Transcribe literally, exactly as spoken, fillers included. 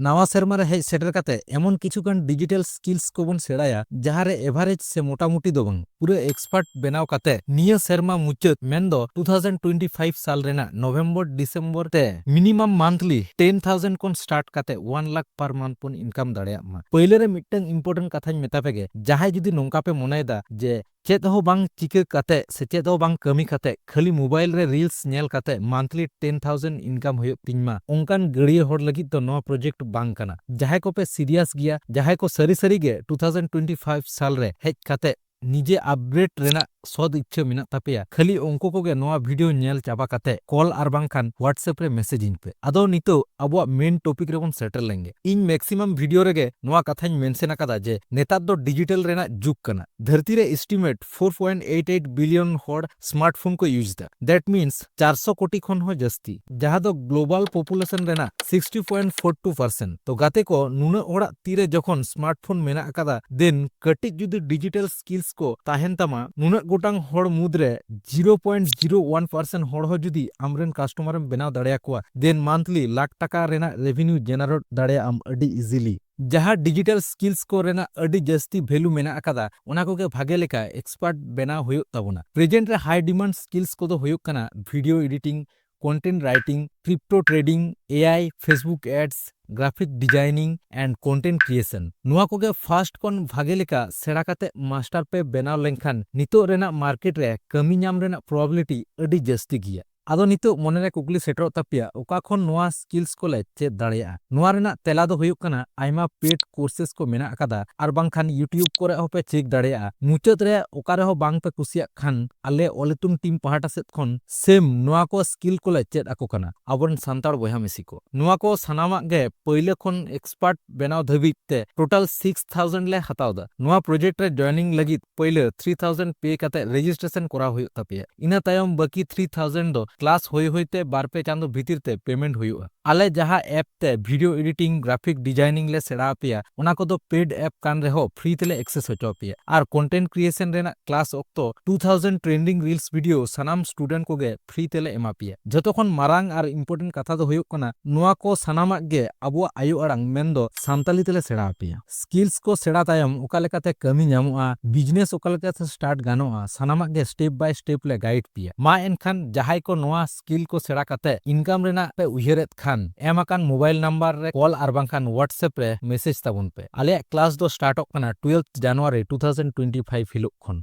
ᱱᱟᱣᱟ ᱥᱮᱨᱢᱟ ᱨᱮ ᱦᱮᱡ ᱥᱮᱴᱮᱨ ᱠᱟᱛᱮ ᱮᱢᱚᱱ ᱠᱤᱪᱷᱩ ᱜᱟᱱ digital skills ᱠᱚᱵᱚᱱ ᱥᱮᱬᱟᱭᱟ, ᱡᱟᱦᱟᱸ ᱨᱮ average ᱥᱮ ᱢᱚᱴᱟᱢᱩᱴᱤ ᱫᱚ ᱵᱟᱝ, ᱯᱩᱨᱟᱹ expert ᱵᱮᱱᱟᱣ ᱠᱟᱛᱮ ᱱᱤᱭᱟᱹ ᱥᱮᱨᱢᱟ ᱢᱩᱪᱟᱹᱫ, ᱢᱮᱱᱫᱚ two thousand twenty five ᱥᱟᱞ ᱨᱮᱱᱟᱜ November December ᱛᱮ minimum monthly ten thousand ᱠᱷᱚᱱ start ᱠᱟᱛᱮ one lakh per month ᱵᱚᱱ income ᱫᱟᱲᱮᱭᱟᱜ ᱢᱟ᱾ ᱯᱟᱹᱭᱞᱟᱹ ᱨᱮ ᱢᱤᱫᱴᱟᱝ important ᱠᱟᱛᱷᱟᱧ ᱢᱮᱛᱟ ᱯᱮᱜᱮ, ᱡᱟᱦᱟᱸᱭ ᱡᱩᱫᱤ ᱱᱚᱝᱠᱟ ᱯᱮ ᱢᱚᱱᱮᱭᱮᱫᱟ ᱡᱮ ᱪᱮᱫ ᱦᱚᱸ ᱵᱟᱝ ᱪᱤᱠᱟᱹ ᱠᱟᱛᱮ ᱥᱮ ᱪᱮᱫ ᱦᱚᱸ ᱵᱟᱝ ᱠᱟᱹᱢᱤ ᱠᱟᱛᱮ ᱠᱷᱟᱹᱞᱤ mobile ᱨᱮ reels ᱧᱮᱞ ᱠᱟᱛᱮ monthly ten thousand income ᱦᱩᱭᱩᱜ ᱛᱤᱧ ᱢᱟ, ᱚᱱᱠᱟᱱ ᱜᱟᱹᱲᱭᱟᱹ ᱦᱚᱲ ᱞᱟᱹᱜᱤᱫ ᱫᱚ ᱱᱚᱣᱟ project ᱵᱟᱝ ᱠᱟᱱᱟ᱾ ᱡᱟᱦᱟᱸᱭ ᱠᱚᱯᱮ serious ᱜᱮᱭᱟ, ᱡᱟᱦᱟᱸᱭ ᱠᱚ ᱥᱟᱹᱨᱤ ᱥᱟᱹᱨᱤ ᱜᱮ two thousand twenty five ᱥᱟᱞ ᱨᱮ ᱦᱮᱡ ᱠᱟᱛᱮ ᱱᱤᱡᱮ upgrade ᱨᱮᱱᱟᱜ ᱥᱚᱫ ᱤᱪᱪᱷᱟᱹ ᱢᱮᱱᱟᱜ ᱛᱟᱯᱮᱭᱟ, ᱠᱷᱟᱹᱞᱤ ᱩᱱᱠᱩ ᱠᱚᱜᱮ ᱱᱚᱣᱟ video ᱧᱮᱞ ᱪᱟᱵᱟ ᱠᱟᱛᱮ call ᱟᱨ ᱵᱟᱝᱠᱷᱟᱱ WhatsApp ᱨᱮ message ᱤᱧ ᱯᱮ᱾ ᱟᱫᱚ ᱱᱤᱛᱚᱜ ᱟᱵᱚᱣᱟᱜ main topic ᱨᱮᱵᱚᱱ ᱥᱮᱴᱮᱨ ᱞᱮᱱᱜᱮ᱾ ᱤᱧ maximum video ᱨᱮᱜᱮ ᱱᱚᱣᱟ ᱠᱟᱛᱷᱟᱧ mention ᱟᱠᱟᱫᱟ ᱡᱮ ᱱᱮᱛᱟᱨ ᱫᱚ digital ᱨᱮᱱᱟᱜ ᱡᱩᱜᱽ ᱠᱟᱱᱟ᱾ ᱫᱷᱟᱹᱨᱛᱤ ᱨᱮ estimate four point eight eight billion ᱦᱚᱲ smartphone ᱠᱚ use ᱮᱫᱟ᱾ That means ᱪᱟᱨᱥᱚ ᱠᱳᱴᱤ ᱠᱷᱚᱱ ᱦᱚᱸ ᱡᱟᱹᱥᱛᱤ, ᱡᱟᱦᱟᱸ ᱫᱚ global population ᱨᱮᱱᱟᱜ sixty point four two percent᱾ ᱛᱚ ᱜᱟᱛᱮ ᱠᱚ, ᱱᱩᱱᱟᱹᱜ ᱦᱚᱲᱟᱜ ᱛᱤᱨᱮ ᱡᱚᱠᱷᱚᱱ smartphone ᱢᱮᱱᱟᱜ ᱟᱠᱟᱫᱟ, then ᱠᱟᱹᱴᱤᱡ ᱡᱩᱫᱤ digital skills ᱠᱚ ᱛᱟᱦᱮᱱ ᱛᱟᱢᱟ, ᱱᱩᱱᱟᱹᱜ ᱜᱚᱴᱟᱝ ᱦᱚᱲ ᱢᱩᱫᱽᱨᱮ zero point zero one percent ᱦᱚᱲ ᱦᱚᱸ ᱡᱩᱫᱤ ᱟᱢᱨᱮᱱ customer ᱮᱢ ᱵᱮᱱᱟᱣ ᱫᱟᱲᱮᱭᱟᱠᱚᱣᱟ, then monthly ᱞᱟᱠᱷ ᱴᱟᱠᱟ ᱨᱮᱱᱟᱜ revenue generate ᱫᱟᱲᱮᱭᱟᱜ ᱟᱢ ᱟᱹᱰᱤ easily᱾ ᱡᱟᱦᱟᱸ digital skills ᱠᱚ ᱨᱮᱱᱟᱜ ᱟᱹᱰᱤ ᱡᱟᱹᱥᱛᱤ value ᱢᱮᱱᱟᱜ ᱟᱠᱟᱫᱟ, ᱚᱱᱟ ᱠᱚᱜᱮ ᱵᱷᱟᱜᱮ ᱞᱮᱠᱟ expert ᱵᱮᱱᱟᱣ ᱦᱩᱭᱩᱜ ᱛᱟᱵᱚᱱᱟ᱾ Present ᱨᱮ high demand skills ᱠᱚᱫᱚ ᱦᱩᱭᱩᱜ ᱠᱟᱱᱟ video editing, content writing, crypto trading, A I, Facebook ads, graphic designing and content creation᱾ ᱱᱚᱣᱟ ᱠᱚᱜᱮ fast ᱠᱷᱚᱱ ᱵᱷᱟᱜᱮ ᱞᱮᱠᱟ ᱥᱮᱬᱟ ᱠᱟᱛᱮ master ᱯᱮ ᱵᱮᱱᱟᱣ ᱞᱮᱱᱠᱷᱟᱱ ᱱᱤᱛᱚᱜ ᱨᱮᱱᱟᱜ market ᱨᱮ ᱠᱟᱹᱢᱤ ᱧᱟᱢ ᱨᱮᱱᱟᱜ probability ᱟᱹᱰᱤ ᱡᱟᱹᱥᱛᱤ ᱜᱮᱭᱟ᱾ ᱟᱫᱚ ᱱᱤᱛᱚᱜ ᱢᱚᱱᱮᱨᱮ ᱠᱩᱠᱞᱤ ᱥᱮᱴᱮᱨᱚᱜ ᱛᱟᱯᱮᱭᱟ, ᱚᱠᱟ ᱠᱷᱚᱱ ᱱᱚᱣᱟ skills ᱠᱚᱞᱮ ᱪᱮᱫ ᱫᱟᱲᱮᱭᱟᱜᱼᱟ? ᱱᱚᱣᱟ ᱨᱮᱱᱟᱜ ᱛᱮᱞᱟ ᱫᱚ ᱦᱩᱭᱩᱜ ᱠᱟᱱᱟ, ᱟᱭᱢᱟ paid courses ᱠᱚ ᱢᱮᱱᱟᱜ ᱟᱠᱟᱫᱟ, ᱟᱨ ᱵᱟᱝᱠᱷᱟᱱ YouTube ᱠᱚᱨᱮ ᱦᱚᱸᱯᱮ check ᱫᱟᱲᱮᱭᱟᱜᱼᱟ᱾ ᱢᱩᱪᱟᱹᱫ ᱨᱮ ᱚᱠᱟ ᱨᱮᱦᱚᱸ ᱵᱟᱝ ᱯᱮ ᱠᱩᱥᱤᱭᱟᱜ ᱠᱷᱟᱱ, ᱟᱞᱮ ᱚᱞᱮᱛᱩᱱ team ᱯᱟᱦᱴᱟ ᱥᱮᱫ ᱠᱷᱚᱱ same ᱱᱚᱣᱟ ᱠᱚ skill ᱠᱚᱞᱮ ᱪᱮᱫ ᱟᱠᱚ ᱠᱟᱱᱟ ᱟᱵᱚᱨᱮᱱ ᱥᱟᱱᱛᱟᱲ ᱵᱚᱭᱦᱟ ᱢᱤᱥᱤ ᱠᱚ᱾ ᱱᱚᱣᱟ ᱠᱚ ᱥᱟᱱᱟᱢᱟᱜ ᱜᱮ ᱯᱟᱹᱭᱞᱟᱹ ᱠᱷᱚᱱ expert ᱵᱮᱱᱟᱣ ᱫᱷᱟᱹᱵᱤᱡ ᱛᱮ total six thousand ᱞᱮ ᱦᱟᱛᱟᱣ ᱮᱫᱟ᱾ ᱱᱚᱣᱟ project ᱨᱮ joining ᱞᱟᱹᱜᱤᱫ ᱯᱟᱹᱭᱞᱟᱹ three thousand pay ᱠᱟᱛᱮ registration ᱠᱚᱨᱟᱣ ᱦᱩᱭᱩᱜ ᱛᱟᱯᱮᱭᱟ᱾ ᱤᱱᱟᱹ ᱛᱟᱭᱚᱢ ᱵᱟᱹᱠᱤ three thousand ᱫᱚ ᱠᱞᱟᱥ ᱦᱩᱭ ᱦᱩᱭᱛᱮ ᱵᱟᱨ ᱯᱮ ᱪᱟᱸᱫᱚ ᱵᱷᱤᱛᱤᱨ ᱛᱮ ᱯᱮᱢᱮᱱᱴ ᱦᱩᱭᱩᱜᱼᱟ᱾ ᱟᱞᱮ ᱡᱟᱦᱟᱸ ᱮᱯ ᱛᱮ ᱵᱷᱤᱰᱤᱭᱳ ᱮᱰᱤᱴᱤᱝ, ᱜᱨᱟᱯᱷᱤᱠ ᱰᱤᱡᱟᱭᱱᱤᱝ ᱞᱮ ᱥᱮᱬᱟ ᱟᱯᱮᱭᱟ, ᱚᱱᱟ ᱠᱚᱫᱚ ᱯᱮᱰ ᱮᱯ ᱠᱟᱱ ᱨᱮᱦᱚᱸ ᱯᱷᱨᱤ ᱛᱮᱞᱮ ᱮᱠᱥᱮᱥ ᱦᱚᱪᱚ ᱟᱯᱮᱭᱟ᱾ ᱟᱨ ᱠᱚᱱᱴᱮᱱᱴ ᱠᱨᱤᱭᱮᱥᱚᱱ ᱨᱮᱱᱟᱜ ᱠᱞᱟᱥ ᱚᱠᱛᱚ two thousand trending reels video ᱥᱟᱱᱟᱢ ᱥᱴᱩᱰᱮᱱᱴ ᱠᱚᱜᱮ ᱯᱷᱨᱤ ᱛᱮᱞᱮ ᱮᱢᱟ ᱯᱮᱭᱟ᱾ ᱡᱚᱛᱚ ᱠᱷᱚᱱ ᱢᱟᱨᱟᱝ ᱟᱨ ᱤᱢᱯᱚᱨᱴᱮᱱᱴ ᱠᱟᱛᱷᱟ ᱫᱚ ᱦᱩᱭᱩᱜ ᱠᱟᱱᱟ, ᱱᱚᱣᱟ ᱠᱚ ᱥᱟᱱᱟᱢᱟᱜ ᱜᱮ ᱟᱵᱚᱣᱟᱜ ᱟᱭᱳ ᱟᱲᱟᱝ ᱢᱮᱱᱫᱚ ᱥᱟᱱᱛᱟᱞᱤ ᱛᱮᱞᱮ ᱥᱮᱬᱟ ᱟᱯᱮᱭᱟ᱾ ᱥᱠᱤᱞᱥ ᱠᱚ ᱥᱮᱬᱟ ᱛᱟᱭᱚᱢ ᱚᱠᱟ ᱞᱮᱠᱟᱛᱮ ᱠᱟᱹᱢᱤ ᱧᱟᱢᱚᱜᱼᱟ, ᱵᱤᱡᱽᱱᱮᱥ ᱚᱠᱟ ᱞᱮᱠᱟᱛᱮ ᱥᱴᱟᱨᱴ ᱜᱟᱱᱚᱜᱼᱟ, ᱥᱟᱱᱟᱢᱟᱜ ᱜᱮ ᱥᱴᱮᱯ ᱵᱟᱭ ᱥᱴᱮᱯ ᱞᱮ ᱜᱟᱭᱤᱰ ᱯᱮᱭᱟ᱾ ᱢᱟ ᱮᱱᱠᱷᱟᱱ ᱡᱟᱦᱟᱸᱭ ᱠᱚ ᱱᱚᱣᱟ ᱥᱠᱤᱞ ᱠᱚ ᱥᱮᱬᱟ ᱠᱟᱛᱮ ᱤᱱᱠᱟᱢ ᱨᱮᱱᱟᱜ ᱯᱮ ᱩᱭᱦᱟᱹᱨᱮᱫ ᱠᱷᱟᱱ, ᱮᱢ ᱟᱠᱟᱱ ᱢᱳᱵᱟᱭᱤᱞ ᱱᱟᱢᱵᱟᱨ ᱨᱮ ᱠᱚᱞ ᱟᱨ ᱵᱟᱝᱠᱷᱟᱱ WhatsApp ᱨᱮ ᱢᱮᱥᱮᱡᱽ ᱛᱟᱵᱚᱱ ᱯᱮ᱾ ᱟᱞᱮᱭᱟᱜ ᱠᱞᱟᱥ ᱫᱚ ᱥᱴᱟᱨᱴᱚᱜ ᱠᱟᱱᱟ ᱴᱩᱭᱮᱞᱵᱷ ᱡᱟᱱᱩᱣᱟᱨᱤ ᱴᱩ ᱛᱷᱟᱣᱡᱮᱱᱰ ᱴᱩᱭᱮᱱᱴᱤ ᱯᱷᱟᱭᱤᱵᱷ ᱦᱤᱞᱳᱜ ᱠᱷᱚᱱ᱾